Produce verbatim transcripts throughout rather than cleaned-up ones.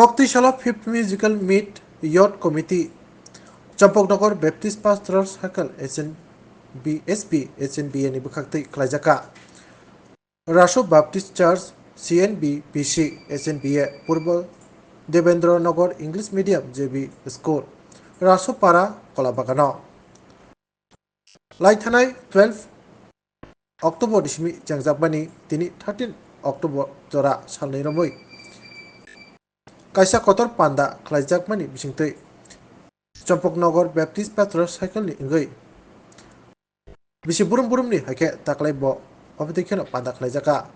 Koktwi salo fifth Musical Meet Youth Committee, Champaknagar Baptist Pastoral Circle, S N B, S B, S N B A ni bwkhaktwi khlaijakha. Raso Baptist Church, C N B B C, S N B A, Purbo Debendra Nagar English Medium J B School, Raso Para, Kolabagano. Laithanai twelve October ni simi chengjakmani tini thirteen October jora salnwi romwi kaisa kotor panda khlaijakmani bisingtwi Champaknagar Baptist Pastoral Circle ni wngwi bisi burum burum ni haikhe taklai bo obotwi kheno panda khlaijakha.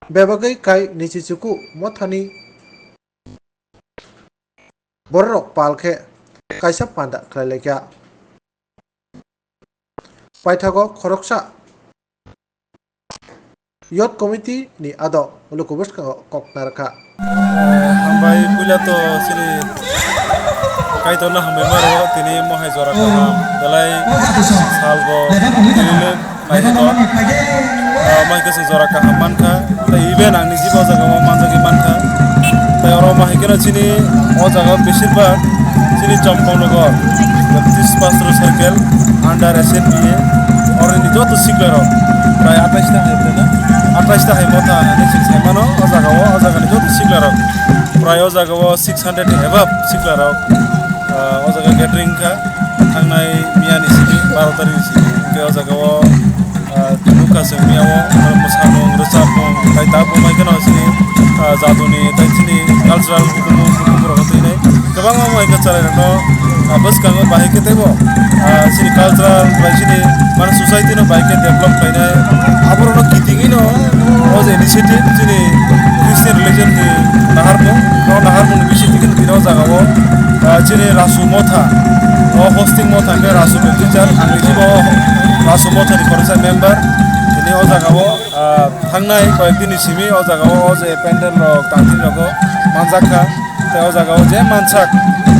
Bebagwi kai Nichichuku mothani bororok pal khe kaisa panda khlailaikha. Paithago khoroksa Youth Committee ni adok luku bwskango kok narwkha. Hambai puila to chini Kaitorno hambai maro tini mohai jora kaham belai salbo tini naithotok. Ah, mai khe chwng jora kaham mankha. Tei even ang niji bo o jaga o manjagwi mankha. Tei oro ma hai kheno chini o jaga o beshirbak chini Champaknagar Baptist Pastoral Circle under S N B A oroni joto siklarok prai atais ta hai, atais ta hai motha hinwi chwng sai mano o jaga o, o jagani joto siklarok prai o jaga o six hundred ni above siklarok, ah, o jaga gathering kha thangnai miyani simi baro tarikni simi. Hwnkhe o jaga o ah, nukha chwng miyao, ah, mwsamung, rwchapmung, tei tabuk mai kheno chini, ah, jaduni, tei chini cultural hukumu, hukumu rok twi nai. Kwbangma mai khe chwrairokno, ah, bwskango bahai khe teibo, ah, chini cultural bai chini mane society no bahai khe develop khlainai. Aborokno kitingwino o je initiative chini Christian religion ni naharmung, o naharmung ni bisingtwi kheno tini o jaga o, ah, chini Rasu Motha, o hosting motha khe Rasu Baptist Church, ang niji bo Rasu Motha ni khoroksa member. Tini o jaga o, ah, thangnai koyek din ni simi o jaga o, o je pandal rok, tangthil rok o manjak kha. Tei o jaga o je mansak,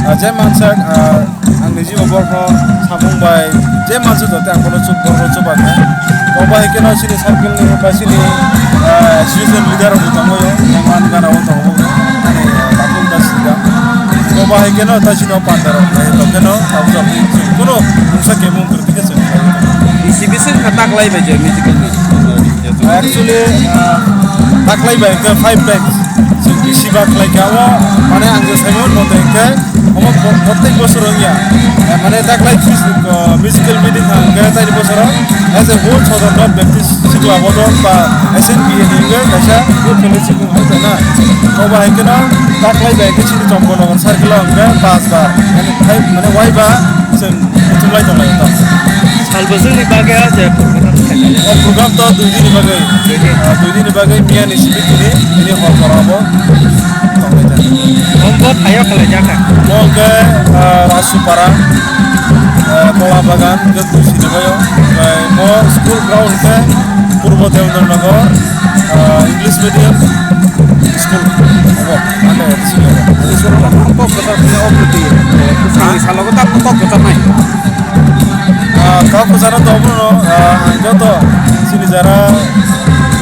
ah, je mansak, ah, ang niji bo borokno samung bai je mansak joto ang bono chup, borokno chuba kha. Bo bai khe no chini circle ni ba chini, ah, association leader rok bo tongo, yang man gana o tongo, ani, ah, takhuk da sida. Bo bai khe no ta chini o pandal rok nai to khe no tabuk tabuk chwng bono mungsa khe mung kwrwi khe chwng khlai. Bisi bisi kha taklai bai je musical ni. Actually, ah, taklai bai khe five times. Chwng bisi ba khlai kha o, mane ang je saimon mote khe omo bo-, protek bosor wngya. Eh, mane taklai fis-, ah, musical meeting ha hwnkhe taini bosoro as a whole Sodorno Baptist Sikla Bodol ba S N B A ni wngkhe kaisa youth fellowship wngkha na. Obo hai kheno taklai bai khe chini Champaknagar circle o hwnkhe pas bar, yani five, mane wai ba chwng kuthumlai tonglai wngkha. Salbwswkni bagwi a je program khaikha? O program to dui din ni bagwi. Dui din. Ah, dui din ni bagwi miya ni simi tini, tini hor jora bo tonglai jak. Omo bo phaio khlai jak kha? Mo hwnkhe, ah, Rasupara, ah, Kola Bagan hwnkhe dui sini baio. Omo school ground hwnkhe Purbo Devendra Nagar, ah, English medium school. Obo, ande sini obo. School ground kok kwchar khe obo twi. Bwskangni salogo ta kok kwchar nai. Ah, kok kwcharo to obono, ah, ang joto chini jara,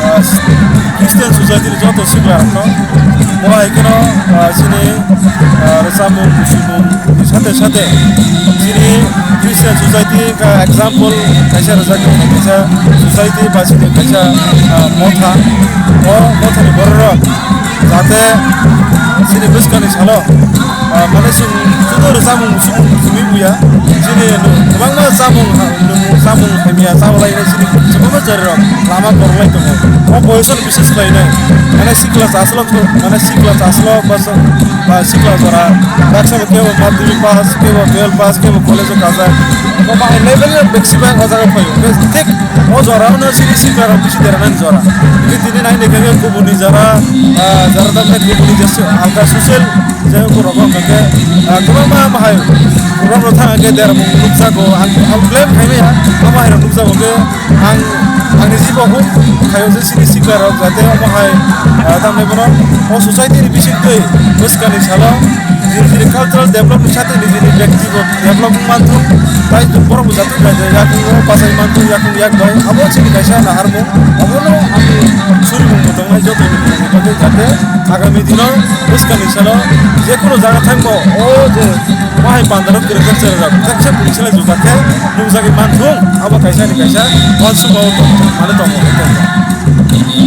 ah, Christian society ni joto sikla rokno bo hai kheno, ah, chini, ah, rwchapmung, muchungmung ni sate sate chini Christian society ka example kaisa rwjak kaisa society ba chini kaisa, ah, motha. O mothani bororok jate chini bwskangni salo, ah, mane chwng joto rwchapmung muchungmung simi buya. Chini kwbangma chamung ha-, nwngmung chamung hamya chabolai nai chini kwbangma jarirok lama koronglai tongo. O boyosno bises khlainai. Mane sikla chaslok, mane sikla chaslok ba sa-, ba sikla jora. Baksa bo kebo madhyamik pass, kebo twelve pass, kebo college o kajak. Bo bahai level ni beksibak o jaga phaio. Thik o jora no chini sikla rok bisi deranani jora. Tini nai nai khe kubuni jora, ah, jora tamni kubuni jesa alka social. Jai hok, borok hwnkha khe, ah, kwbangma bahai program rok thang khe deramung nukjago, ang, ang blame khai maya, abo hai rok nukjago khe ang, ang ni jibo huk khayo je chini sikla rok jate omo hai, ah, tamni bono o society ni bising twi bwskangni salo nijini cultural develop ni sate nijini bektigo develop wng manthung, tai borok bo jate bai yakung o bachai manthung, yakung yak bai Abo chini kaisa naharmung, abono ani suribung bo tongnai joto ni bagwi, jate agami dino bwskangni salo je kono jaga thangbo o je bahai pandaro kwrwngkha chwrairok kaisa puri sala juda khe nukjagwi manthung, abo kaisa ni kaisa uansukma o tong mani tongo.